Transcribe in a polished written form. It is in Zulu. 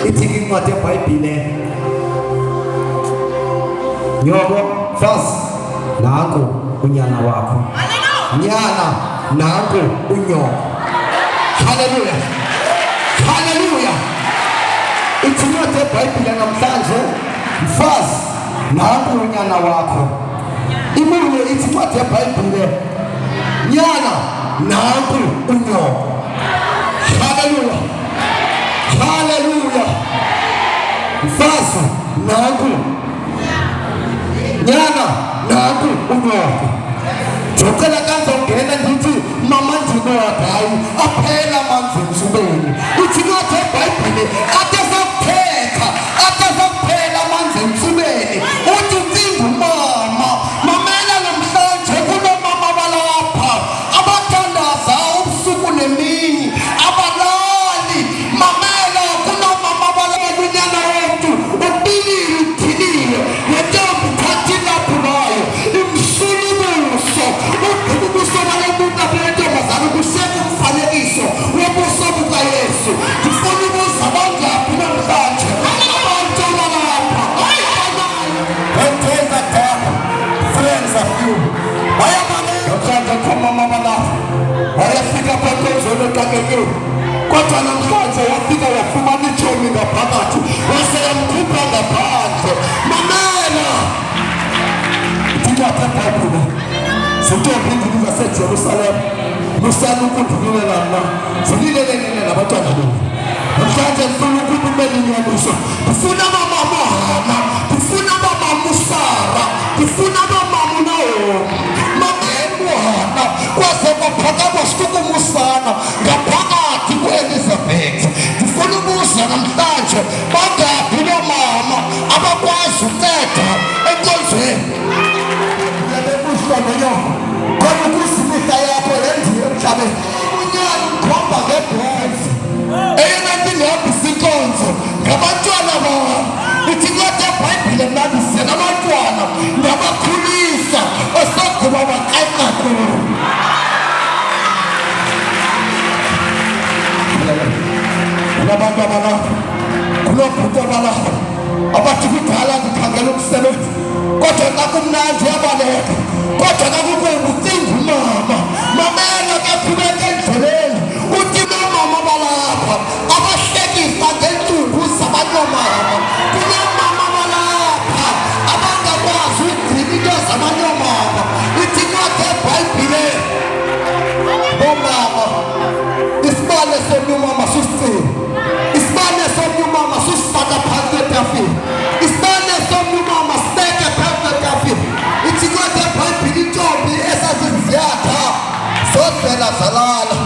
Ithi incwadi yeBhayibhile, nyoko mfazi, nanku unyana wakho, nyana nanku unyoko. Haleluya, haleluya. Ithi incwadi yeBhayibhile namhlanje, mfazi nanku unyana wakho. Ibuye ithi incwadi yeBhayibhile, nyana nanku unyoko. Haleluya, haleluya. Mfazi nanku, nyana nanku unyoko. Ndicela kazongena ndithi mama ndinoda, hayi, aphela amanzi emsubeni. Ithi incwadi yeBhayibhile, ade sakuphetha, ade sakuphela amanzi emsubeni, uthi ucinga umama. Mamela, namhlanje kunomama balapha abathandaza ubusuku nemini, abalali. Mamela, kunomama balala. Unyana womntu ubilile, uthilile nentombi, thatha ilaphu layo, imsula ubuso, ugqiba ubuso bale muntu apha, lentombazana, ubuseka umfanekiso wobuso bukaYesu. Ndifuna ubuza, bangaphi namhlanje abantu abalapha? When days are dark, friends are few. Namhlanje kho mama balapha wayefika apha enkonzweni exakekiwe, kodwa namhlanje wafika wafumana itshomi ngaphakathi, wase yamkhupha ngaphandle. Mamela, incwadi yeBhayibhile, zintombi ndini zaseJerusalem, musani ukundililela mna, zililele nina nabantwana benu. Namhlanje ndifuna ukuba ube linyaniso. Ndifuna abamama uHana, ndifuna abamama uSara, ndifuna abamama uNahomi. Mamela, uHana kwaze kwaphakama sikukumusana ngaphakathi kuElizabeth. Ndifuna ukuza namhlanje, bangaphi loomama abakwazi unceda enkonzweni? Uyabebuhlononyoko khona ukuze imihla yakho yenziwe emhlabeni. Unyana ukhomba ngebhonzi. Eyona nto ingihambisa inkonzo ngabantwana bam. Ithi incwadi yeBhayibhile, mna ndizela abantwana, ndabakhulisa, osogqiba bakreqa kuwo. Kunabantu abalapha, kunoobhuti abalapha abathi kudala ndikhangela umsebenzi, kodwa xa kumnandi uyabaleka, kodwa xa kukubi ucinga umama. Mamela, kakhubeka endleleni, uthi noomama balapha abahlekisa ngeentlungu zabanyoomama. Kunoomama balapha abangakwazi ugcina into zabanyoomama. Ithi incwadi yeBhayibhile, boomama, isibane somnye umama susicima, isibane somnye umama susifaka phantsi kwetafile, isibane somnye umama sibeke phantsi kwetafile. Ithi incwadi yeBhayibhile, intombi esaziziyatha zodlela zalala.